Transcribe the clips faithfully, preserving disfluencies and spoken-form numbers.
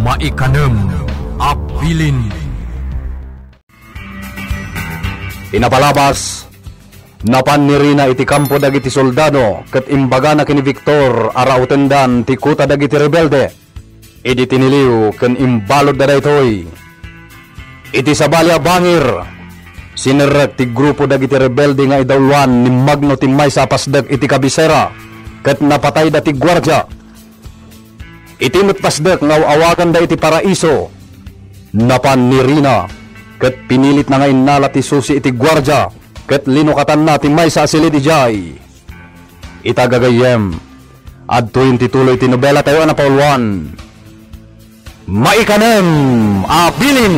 Maikanem a bilin. Inapalabas, napan ni Rina iti kampo dagiti soldado ket imbagana ken ni Victor a raotendan ti kuta dagiti rebelde. Idi tiniliw ken imbaludda daytoy, iti sabali a bangir, sinerrek ti grupo dagiti rebelde nga idauloan ni Magno ti maysa a pasdek iti kabisera ket napatayda ti guardia. Iti met pasdek nga aw-awaganda iti Paraiso, napan ni Rina ket pinilitna nga innala ti susi iti guardia ket linukatanna ti maysa a silid idiay. Ita gagayyem, adtoyen ti tuloy ti nobela tayo a napauluan. Maikanem a bilin.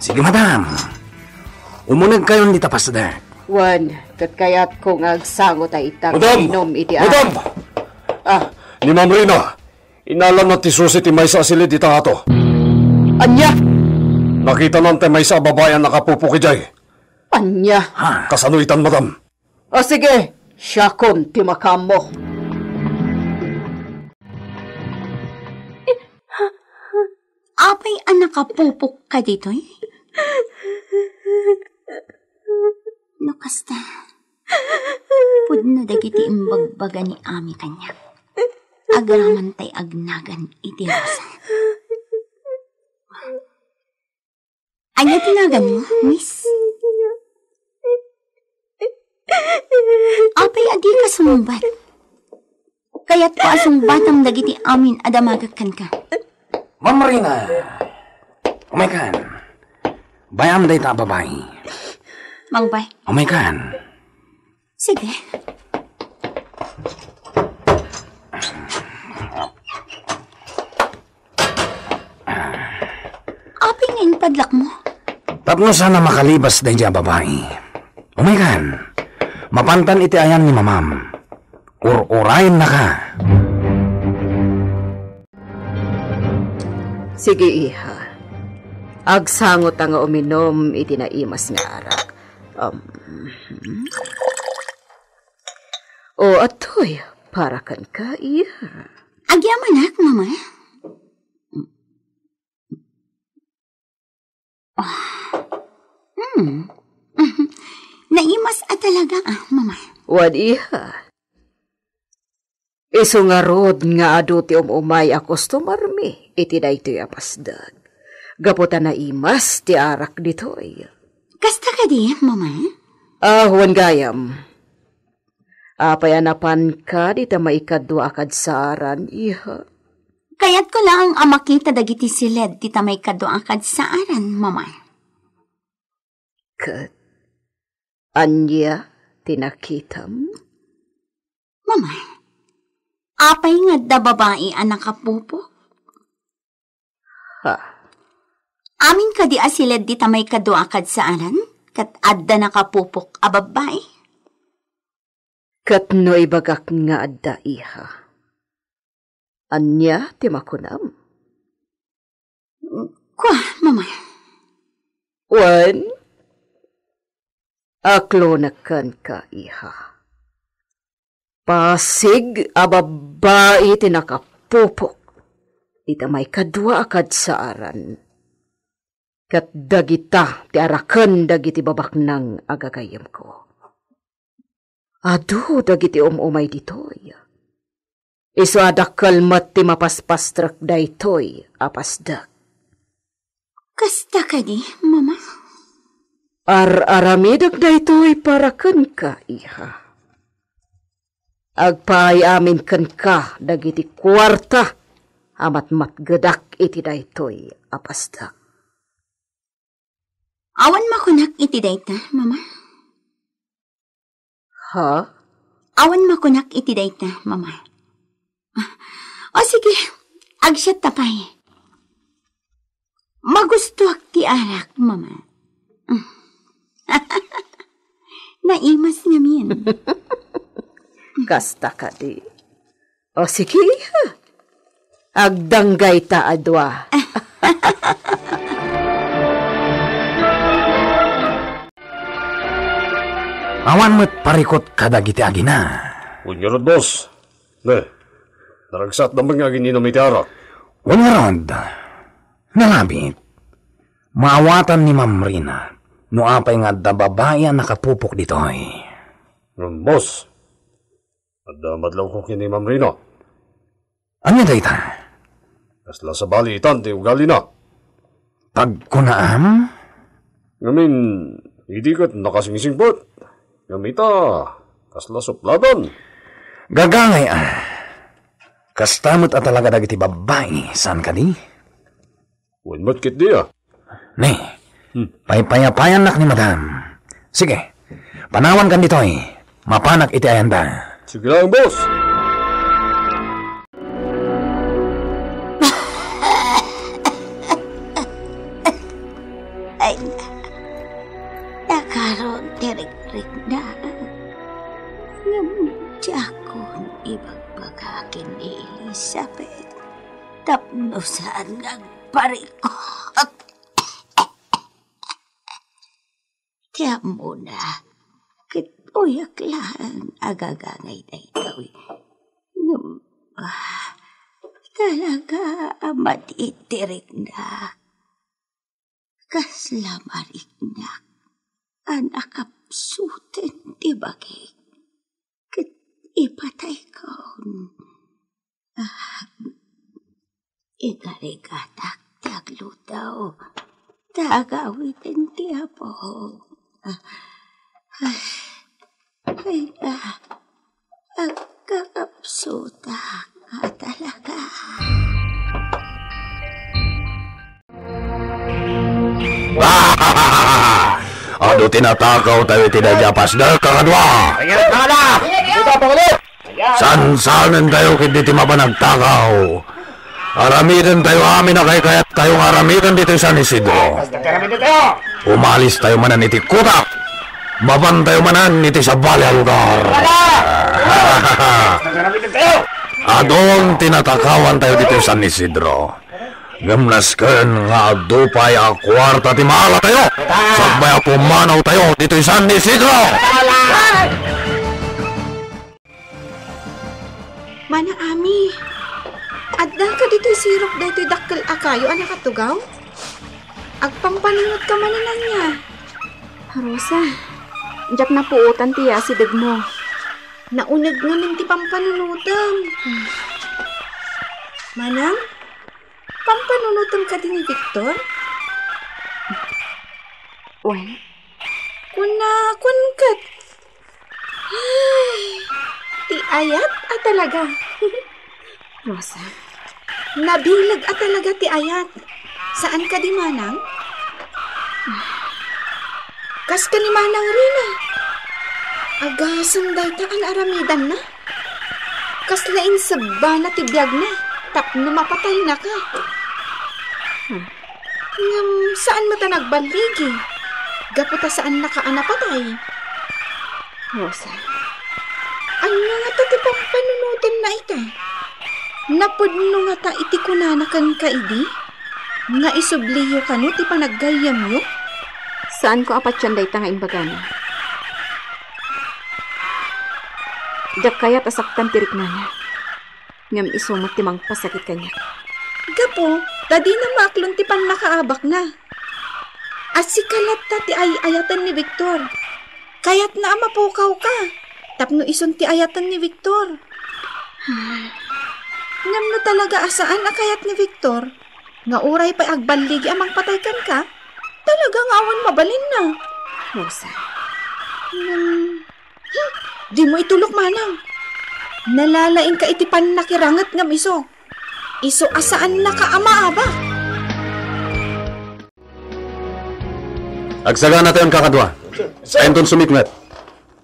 Sige, madam. Umunegkayon dita pasdek. Wen, ket kayatko nga agsango ta ita Madam! Inom iti Madam! Ah. Ni Ma'am Rina, inalanna ti susi ti maysa a silid ita ato. Ania? Nakitanan ti maysa a babai a nakapupok idiay. Ania? Ha? Kasano itan, madam? O sige, siakon ti makaammo. Apay a nakapupok ka ditoy? No kasta, pudno dagiti imbagbaga ni Ami kaniak. Agraman tay agnagan iti Rosa. Ania ti naganmo, miss? Apay a dika sumungbat? Kayatko a sungbatam dagiti amin a damagek kenka. Ma'am Rina, umaykan. Bay-am dayta a babai. Mangbay. Umaykan. Sige. Apay nga impadlakmo? Tapno saan a makalibas daydiay a babai. Umaykan. Mapantan iti ayan ni mamam. Ur-urayennaka. Sige, iha. Agsangota nga uminom iti naimas nga arak. Um, hmm. O, adtoy, para kenka, iha. Agyamanak, Mama. Ah. Hmm. Naimas a talaga, ah, Mama. Wen, iha. Isu ngarud nga adu ti um-umay a customer-mi iti daytoy a pasdek. Gapu ta naimas ti arak ditoy. Kasta kadi, Mama? Ah, wen gayam. Apay a napanka dita maikadua a kadsaaran, iha? Kayatko laeng a makita dagiti siled dita maikadua a kadsaaran, Mama. Ket ania ti nakitam? Mama, apay nga adda babai a nakapupok? Ha? Amin kadi a siled dita maikadua a kadsaaran, ket adda nakapupok a babbai? Ket no ibagak nga adda, iha, ania ti makunam? Kua, Mama. Wen, aklonek kenka, iha. Pasig a babbai ti nakapupok ita maikadua a kadsaaran. Ket dagita ti araken dagiti babaknang a gagayyemko. Adu dagiti um-umay ditoy. Isu a dakkel met ti mapaspastrek daytoy a pasdek. Kasta kadi, Mama? Ar-aramidek daytoy para kenka, iha. Agpaay amin kenka dagiti kuarta a matmatgedak iti daytoy a pasdek. Awan makunak iti dayta, Mama? Ha? Awan makunak iti dayta, Mama. O sige, agsiatta pay. Magustuak ti arak, Mama. Naimas ngamin. Kasta kadi. O sige, ha? Agdanggayta a dua. Awan met parikut kadagiti agina. Wen ngarud, boss. Ne, Naragsatda met nga agin-inum iti arak. Wen ngarud, nalabit. Maawatan ni Ma'am Rina no apay nga adda babai a nakapupok ditoy. Ngem, boss, adda madlawko ken ni Ma'am Rina. Ania dayta? Kasla sabali itan ti ugalina. Pagkunaam? Ngamin, idi ket nakasingsingpet. Ngem ita, kasla supladan. Gagangay a. Kasta met a talaga dagiti babbai, saan kadi? Wen met ketdi a. Ne, Hmm. paypayapayannak ni Madam. Sige, panawankan ditoy. Mapanak iti ayanda. Sige lang, boss. Ay, nakaron ti rikrikna. Ngem diakon ibagbaga ken ni Elizabeth tapno saan nga agparikut. Ti ammona, ket uyak laeng a gagangay daytoy. Ngem, ah, talaga a madi ti rikna. Kasla mariknak a nakapsuten ti bagik, ket ipataykon. Ah, ikarigatak ti agluto, ta agawiden ti Apo. Ah, ay, ah, agkakapsutak a talaga. Adu ti natakaw tayo iti daydi a pasdek, kakadua. Ayan, tama na! Ito, Pangulo! Sansanen tayo ket diti mapanagtakaw. Aramiden tayo amin a kaykayat tayo nga aramiden ditoy San Isidro. Basta aramiden tayo! Umalis tayo manen iti kuta. Mapan tayo manen iti sabali a lugar. Wala! Basta aramiden tayo! Adun ti natakawan tayo ditoy San Isidro. Ngem nasken nga adu pay a kuarta ti maala tayo. Sakbay a pumanaw tayo ditoy San Isidro. Mana Ami, adda ka ditoy sirok daytoy dakkel a kayo a nakatugaw? Agpampanunotka manen ania? Rosa, diak napuotan ti yasidegmo. Nauneg ngamin ti pampanunotem. Manang, pampanunotem kadi ni Victor? Wen. Kuna, kun ket. Ay, ti ayat a talaga. Rosa. Nabileg a talaga ti ayat. Saan kadi, Manang? Kas ken ni Manang Rina. Agasem dayta a naaramidanna. Kasla insebbana ti biagna tapno mapataynaka. Hmm. Ngem saan met a nagballigi, gapu ta saannaka a napatay. Rosa. Ania ngata ti pampanunotenna ita? Napudno ngata iti kunana kenka idi? Nga isubliyo kano ti panaggayyemyo? Saanko a patian dayta nga imbagana. Diak kayat a saktan ti riknana. Ngem isu met ti mangpasakit kaniak. Gapu ta dina maaklon ti pannakaabakna. A sika latta ti ay-ayaten ni Victor. Kayatna a mapukawka tapno isun ti ayaten ni Victor. Ngem no talaga a saan a kayat ni Victor, nga uray pay agballigi a mangpatay kenka, talaga nga awan mabalinna. Rosa. Ngem, hmm, dimo itulok, Manang. Nalalaingka iti pannakiranget ngem isu. Isu a saannaka a maabak. Agsaganatayon, kakadua. Sir. Inton sumipnget,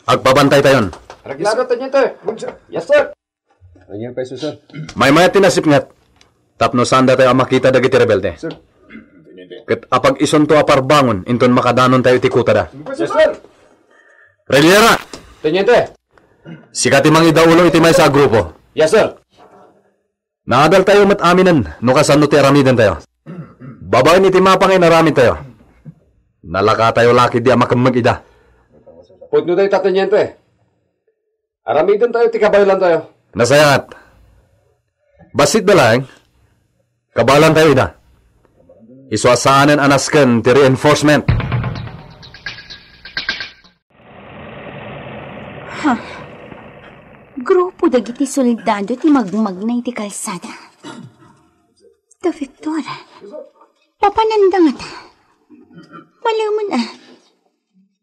agpabantaytayon. Reglado, Teniente. Yes, sir. Ania pay, sir? Maymayat ti nasipnget tapno saandatayo a makita dagiti rebelde. Sir. Ket apag-isunto a parbangon inton makadanontayo iti kutada. Yes, sir. Reglera! Teniente. Sika ti mangidaulo iti maysa a grupo. Yes, sir. Naadaltayo met aminen no kasano ti aramidentayo. Babaen iti mapa nga inaramidtayo, nalakatayo la ketdi a makemmeg ida. Pudno dayta, Teniente. Aramidentayo ti kabaelantayo. Nasayaat. Bassit da laeng, kabaelantayo ida. Isu a saanen a nasken ti reinforcement. Ha? Grupo dagiti soldado ti magmagna iti kalsada. Da Victor, papananda ngata? Malemen a.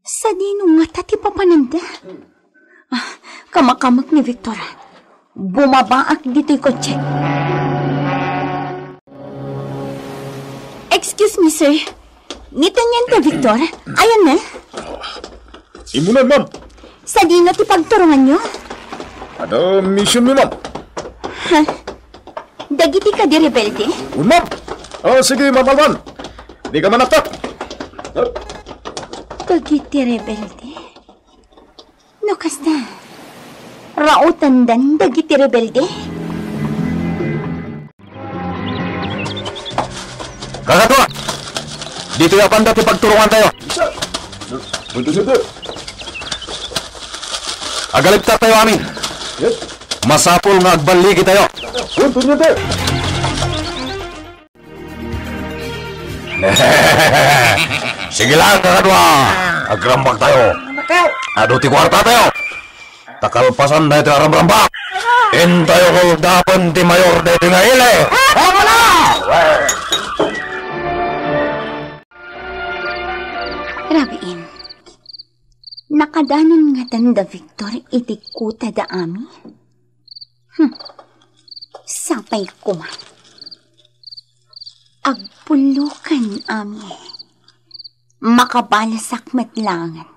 Sadino ngata ti papananda? Ah, kamakamek ni Victor. Bumabaak ditoy kotse. Excuse me, sir. Ngiten yan ka, Victor? Ayan na? Imunan, ma'am. Sadino ti pagturonganyo? Ada mission mi, ma'am. Ha? Dagiti kadi rebelde? Un, ma'am. Ah, sige, Ma'am Alban. Di ka manaktak. Dagiti rebelde? No kasta, raotendan dagiti rebelde? Kakadua! Ditoy a banda ti pagturongantayo. Pwede, sir. Agalibtattayo amin. Yes. Masapul nga agballigitayo. Pwede, sir. Sige lang, kakadua. Agrambaktayo. Adu ti kuartatayo. Ta kalpasan daytoy a ramrambak, intayo kuldapen ti mayor daytoy nga ili. Rabiin, nakadanon ngatan da Victor iti kuta da Ami? Hmm. Sapay koma. Agpullokan, Ami. Makabalasak met laengen.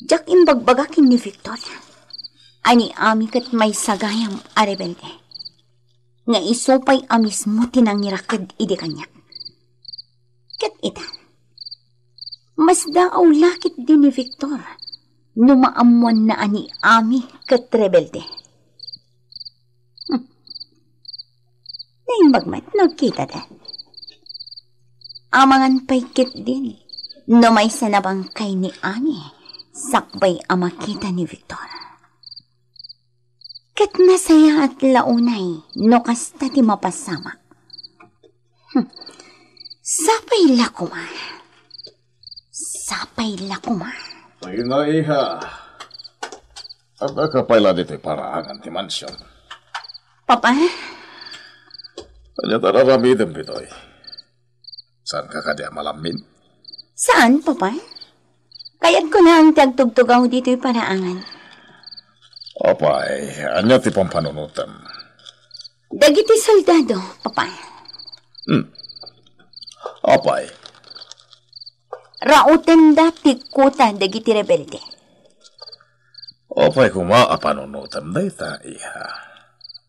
Diak imbagbaga ken ni Victor a ni Ami ket maysa gayam a rebelde, nga isu pay a mismo ti nangiraked idi kaniak. Ket ita, masdaaw la ketdi ni Victor no maammoanna a ni Ami ket rebelde. Hmm. Naimbag met no agkitada. Amangan pay ketdin no maysa a bangkay ni Ami sakbay a makita ni Victor. Ket nasayaat la unay no kasta ti mapasamak. Hmm. Sapay la koma. Sapay la koma. Ay, nga, iha. Adda ka pay la ditoy paraangan ti mansion? Papa? Ania ti ar-aramidem ditoy? Saan ka kadi a malamin? Saan, Papa? Kayatko laeng ti agtugtugaw ditoy paraangan. Apay, ania ti pampanunotem? Dagiti soldado, Papa. Hmm. Apay? Raotenda ti kuta dagiti rebelde. Apay koma a panunotem dayta, iha?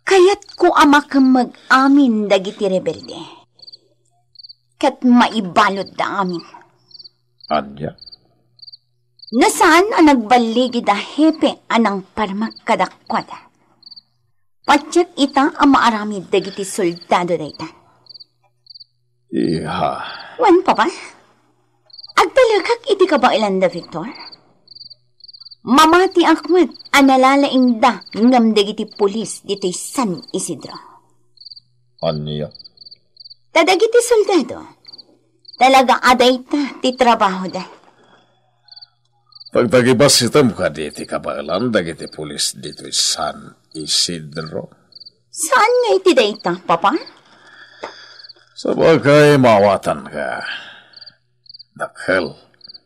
Kayatko a makemmeg amin dagiti rebelde. Ket maibaludda amin. Ania? No saan a nagballigi da hepe a nangparmek kadakuada, patiek ita a maaramid dagiti soldado dayta. Iha. Wen, Papa? Agtalekak iti kabaelan da Victor? Mamatiak met a nalalaingda ngem dagiti pulis ditoy San Isidro. Ania? Ta dagiti soldado, talaga a dayta ti trabahoda. Pagtagibassitem kadi ti kabaelan dagiti pulis ditoy San Isidro? Saan nga iti dayta, Papa? Sabagay, maawatanka. Dakkel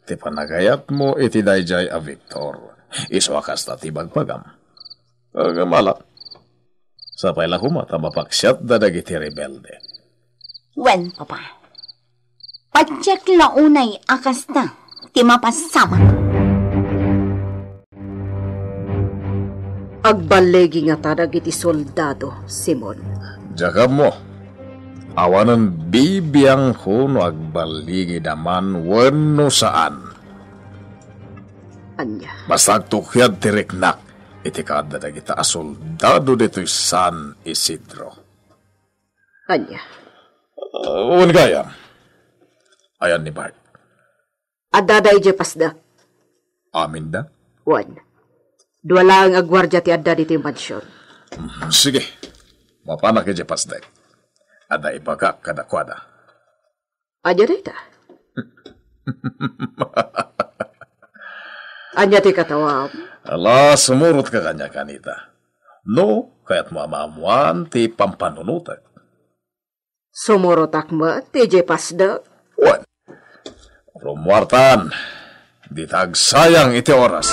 ti panagayatmo iti daydiay a Victor. Isu a kasta ti bagbagam. Agmala. Sapay la koma ta mapaksiatda dagiti rebelde. Wen, Papa. Patiek la unay a kasta ti mapasamak. Agballigi ngata dagiti soldado, Simon? Diak ammo. Awanen bibiangko no agballigida man wenno saan. Ania? Basta agtukkiad ti riknak iti kaadda dagita a soldado ditoy San Isidro. Ania? Ah, wen gayam. Ayan ni Bart. Addada idiay pasda. Aminda? Wen. Dua laeng a guardia ti adda ditoy mansion. Sige, mapanak idiay pasdek. Adda ibagak kadakuada. Ania dayta? Ania ti katawam? Ala, sumurotka kaniak, Anita. No kayatmo a maammuan ti pampanunotek. Sumurotak met idiay pasdek? Wen. Rummuartan. Dita agsayang iti oras.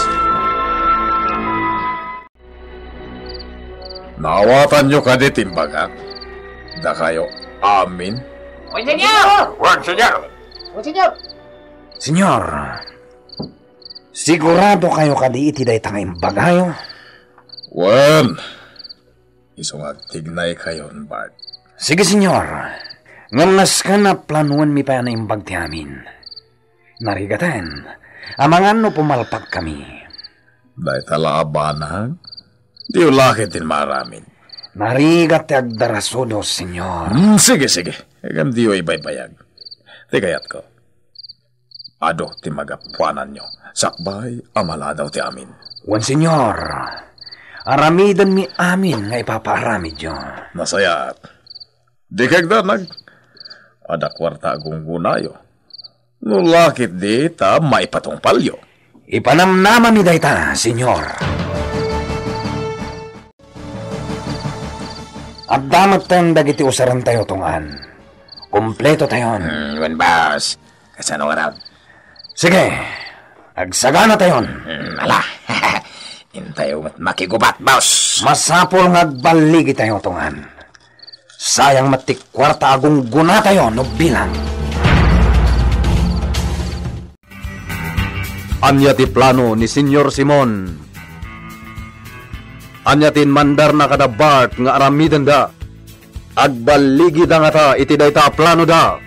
Naawatanyo kadi ti imbagak? Dakayo amin? Wen, Señor! Wen, Señor! Wen, Señor! Señor, sigurado kayo kadi iti dayta nga imbagayo? Wen, isu nga agtignay kayon, Bart. Sige, Señor. Ngem nasken a planoenmi pay a naimbag ti amin. Narigaten, amangan no pumalpagkami. Dayta la a banag? Diyo la ketdin maaramid. Narigat ti agdarasudo, Señor. Hmm, sige, sige. Ngem diyo ibaybayag. Ti kayatko, adu ti magapuananyo, sakbay a maladaw ti amin. Wen, Señor. Aramidenmi amin nga ipapaaramidyo. Nasayaat. Dika agdanag. Adda kuarta a gunggunayo. No la ketdi ta maipatungpalyo. Ipanamnamami dayta, Señor. Adda metten dagiti usarantayo, Tungan. Kompleto tayon. Hmm, wen, boss. Kasano ngarud? Sige, agsagana tayon. Hmm, ala. Intayo met makigubat, boss. Masapul nga agbaligi tayo, Tungan. Sayang met ti kuarta a gungguna tayo no bilang. Ania ti plano ni Señor Simon? Ania ti inmandarna kada Bart nga aramidenda? Agballigida ngata iti dayta a planoda?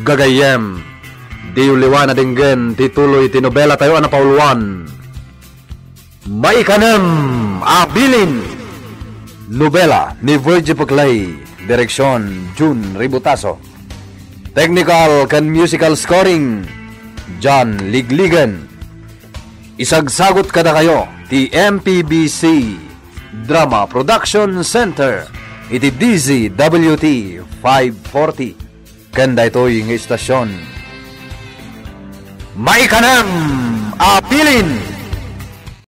Gagayyem, diyo liwan a denggen ti tuloy ti nobelatayo a napauluan. Maikanem a Bilin. Nobela ni Virgie Peclay, direksion Jun Ributaso. Technical ken musical scoring, John Ligligen. Isagsagut kadakayo ti M P B C Drama Production Center iti D Z W T five forty. Ken daytoy nga istasion, maikanem a bilin.